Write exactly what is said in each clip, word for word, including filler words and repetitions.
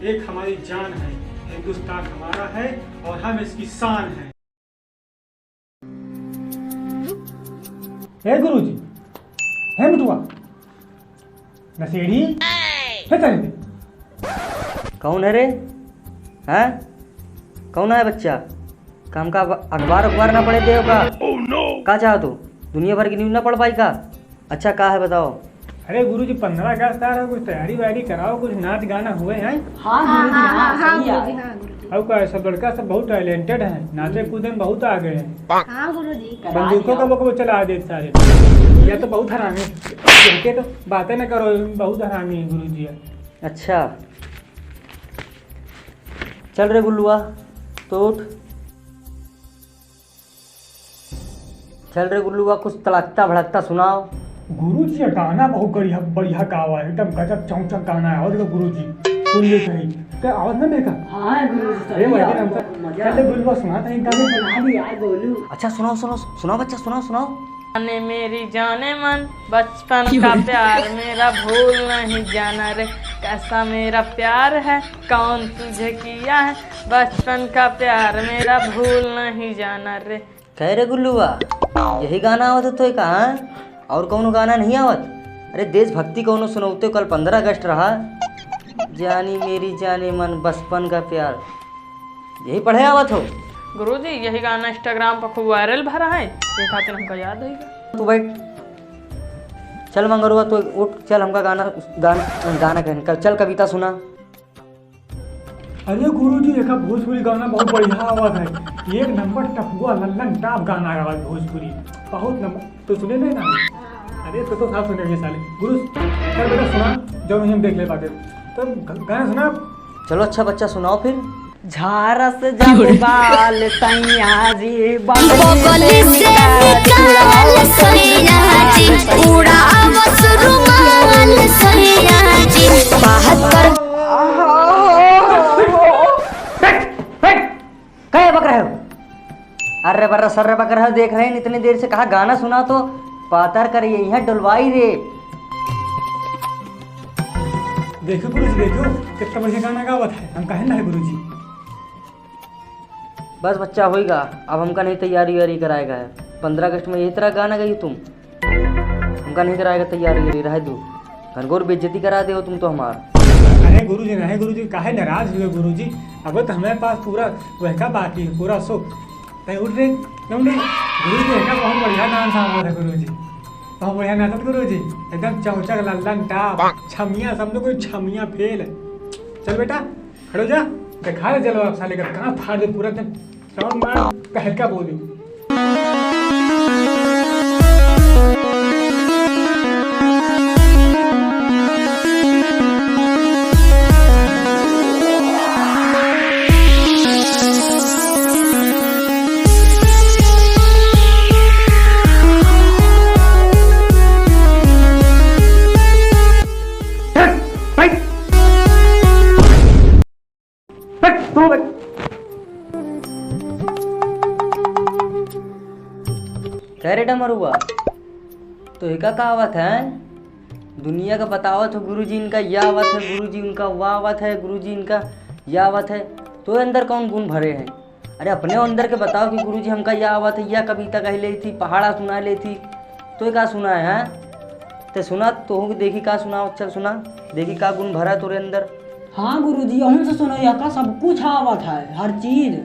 एक हमारी जान है, हिंदुस्तान हमारा है और हम इसकी शान है। हे गुरुजी, हे मिठुआ, नशेड़ी, हे तेरे। कौन है रे? हैं? कौन है बच्चा? का हमका अखबार, अखबार ना पढ़े देव का? का चाहत हो? दुनिया भर की न्यूज ना पढ़ पाई का? अच्छा, का है बताओ? अरे गुरुजी, पन्द्रह अगस्त आ रहा है, कुछ तैयारी वैयारी कराओ, कुछ नाच गाना हुए हैं। हाँ, हाँ, गुरुजी, हाँ, हाँ, हाँ, सही गुरुजी, है। हाँ, गुरुजी। अब का, सब लड़का सब बहुत टैलेंटेड है, नाचे कूदे में बहुत आगे है। हाँ गुरुजी। करा बंदूकों का दिया। बकबक चला दे सारे। या तो बहुत हरामी है, इनके तो बातें ना करो, बहुत हरामी है गुरुजी। अच्छा, चल रे गुल्लुआ, तो उठ। चल रे गुल्लुआ, कुछ तड़कता भड़कता सुनाओ। गुरुजी, ये गाना बहुत बढ़िया, बढ़िया गावा है, एकदम गजब चौचक गाना है। और देखो गुरुजी, सुन ले सही, क्या आवाज ना देखा? हाँ गुरुजी, अरे सही भाई, आवाज, हम सब मजा चल रे आ गुल्लुआ, सुना था एक गाने। सुना भी यार, बोलू। अच्छा, सुनाओ, सुनाओ, सुनाओ बच्चा, सुनाओ, सुनाओ। जाने मेरी जाने मन, बचपन का प्यार मेरा भूल नहीं जाना रे, कैसा मेरा प्यार है, कौन तुझे किया है, बचपन का प्यार मेरा भूल नहीं जाना रे। कह रे गुल्लुआ, यही गाना आवत है तो कहाँ? और कौनो गाना नहीं आवत? अरे देशभक्ति कौनो सुनौते, कल पन्द्रह अगस्त रहा। जानी मेरी जाने मन बचपन का प्यार, यही पढ़े आवत हो? गुरुजी, यही गाना Instagram पर खूब वायरल भरा है, ये खातिर हमका याद है। तू बैठ, चल मंगरुआ, तू उठ, चल हमका गाना, गाना, गाना कहन, चल कविता सुना। अरे गुरुजी, एका भोजपुरी गाना बहुत बढ़िया आवत है, एक नंबर टपुआ लल्लन टाप गाना आवत भोजपुरी, बहुत नंबर। तो सुने नहीं ना? अरे तो, तो साफ सुने ये साले। गुरु, चल बेटा सुना, जो हम देख ले पाते। तो ग-, गाना सुना। चलो अच्छा बच्चा सुनाओ फिर। झारस जब बाल सैया जी, बगली से निकाल सैया जी, उड़ावस रुमाल सैया जी, बहत्तर। हट, हट। काहे बक रहे हो? अरे बर्रा सर्र बक रहे हो, देख रहे हैं इतनी देर से, कहा गाना सुना तो पातर कर ये यहाँ डुलवाई रे। देखो गुरुजी, देखो कितना बढ़िया गाना गावत है, हम कहे ना है गुरुजी। बस बच्चा होइगा, अब हमका नहीं तैयारी वैयारी कराएगा है। पन्द्रह अगस्त में यही तरह गाना गाई तुम, हमका नहीं कराएगा तैयारी वैयारी, रहे दो। घनघोर बेइज्जती करा दे हो तुम तो हमार। अरे गुरुजी, नहीं गुरुजी, काहे नाराज हुए गुरुजी? अब तो हमारे पास पूरा वहका बाकी है, पूरा सुख। तै उठ रे, क्यों रे? गुरुजी, वहका बहुत बढ़िया डांस आवत है गुरुजी, बहुत बढ़िया नाचत गुरुजी, एकदम चौचक लल्लन टाप, छमिया, समझो कोई छमिया फेल। चल बेटा, खड़े हो जा, दिखा दे जलवा साले का, कहाँ फाड़ दे पूरा एकदम। साउंड मार, तहलका बोल दे। हट, तू हट। कह रे डमरुआ, तो एका का आवत है? दुनिया का बतावत हो, गुरुजी इनका या आवत है, गुरुजी उनका वा आवत है, गुरुजी इनका या आवत है। तो अंदर कौन गुण भरे हैं? अरे अपने अंदर के बताओ कि गुरुजी हमका या आवत है, या कविता कह लेती, पहाड़ा सुना लेती, तो ये का सुना है, हाँ? ते सुना, तोहू के देखी का सुना, चल सुना, देखी का गुण भरा तोरे अंदर। हाँ गुरुजी, यहूँ से सुनो, यह का सब कुछ आवत है, हर चीज।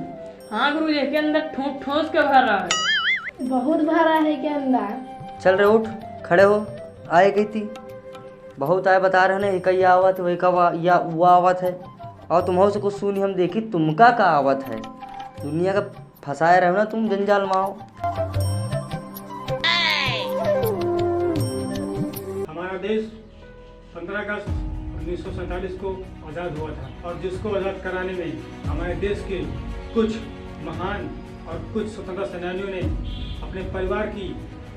हाँ गुरुजी, के अंदर ठूस ठूस के भरा है। बहुत भरा है के अंदर। चल रे उठ, खड़े हो, आए गई थी। बहुत आए बता रहे ने, एका या आवत है, एका वा-, या वा आवत है। और तुम्हारे से कुछ सुनी हम देखी, तुमका का आवत है। दुनिया का फंसाए रहो ना तुम जंजाल माओ। हमारा देश पन्द्रह अगस्त उन्नीस सौ सैंतालीस को आज़ाद हुआ था और जिसको आज़ाद कराने में हमारे देश के कुछ महान और कुछ स्वतंत्रता सेनानियों ने अपने परिवार की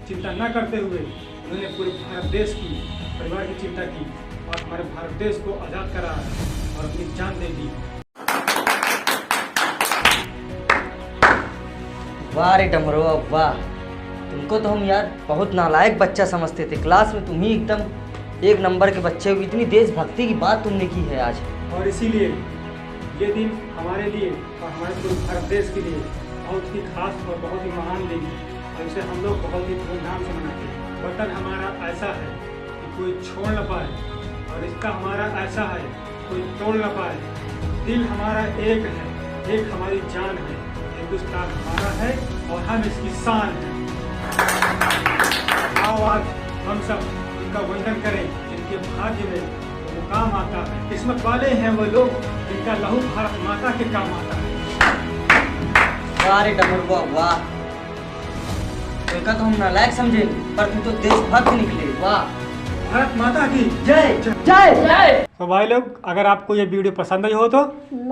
चिंता न करते हुए उन्होंने पूरे भारत देश की, परिवार की चिंता की और हमारे भारत देश को आज़ाद कराया और अपनी जान दे दी। वाह रे डमरुआ, वाह। तुमको तो हम यार बहुत नालायक बच्चा समझते थे। क्लास में तुम ही एकदम एक नंबर के बच्चे हो। इतनी देशभक्ति की बात तुमने की है आज। और इसीलिए ये दिन हमारे लिए और हमारे पूरे भारत देश के लिए बहुत ही खास और बहुत ही महान दिन है, और इसे हम लोग बहुत ही धूमधाम से मनाते हैं। वतन हमारा ऐसा है कि कोई छोड़ न पाए, और रिश्ता हमारा ऐसा है कोई तोड़ न पाए। दिल हमारा एक है, एक हमारी जान है। हिंदुस्तान हमारा है और हम इसकी शान हैं। आओ आज हम सब उनका वंदन करें, जिनके भाग्य में वो मुकाम आता है। किस्मत वाले हैं वो लोग, जिनका लहू भारत माता के काम आता है। वाह रे डमरुआ, वाह। तोहका तो हम नालायक समझे, पर तू तो देशभक्त निकले। वाह। भारत माता की जय। जय। जय। तो भाई लोग, अगर आपको ये वीडियो पसंद आई हो तो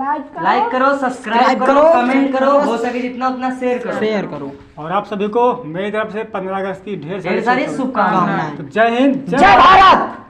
like करो, subscribe करो, comment करो, हो सके जितना उतना share करो। Share करो। और आप सभी को मेरी तरफ से पन्द्रह अगस्त की ढेर सारी ढेर सारी शुभकामनाएं। शुभकामनाएं। तो जय हिंद, जय जय भारत।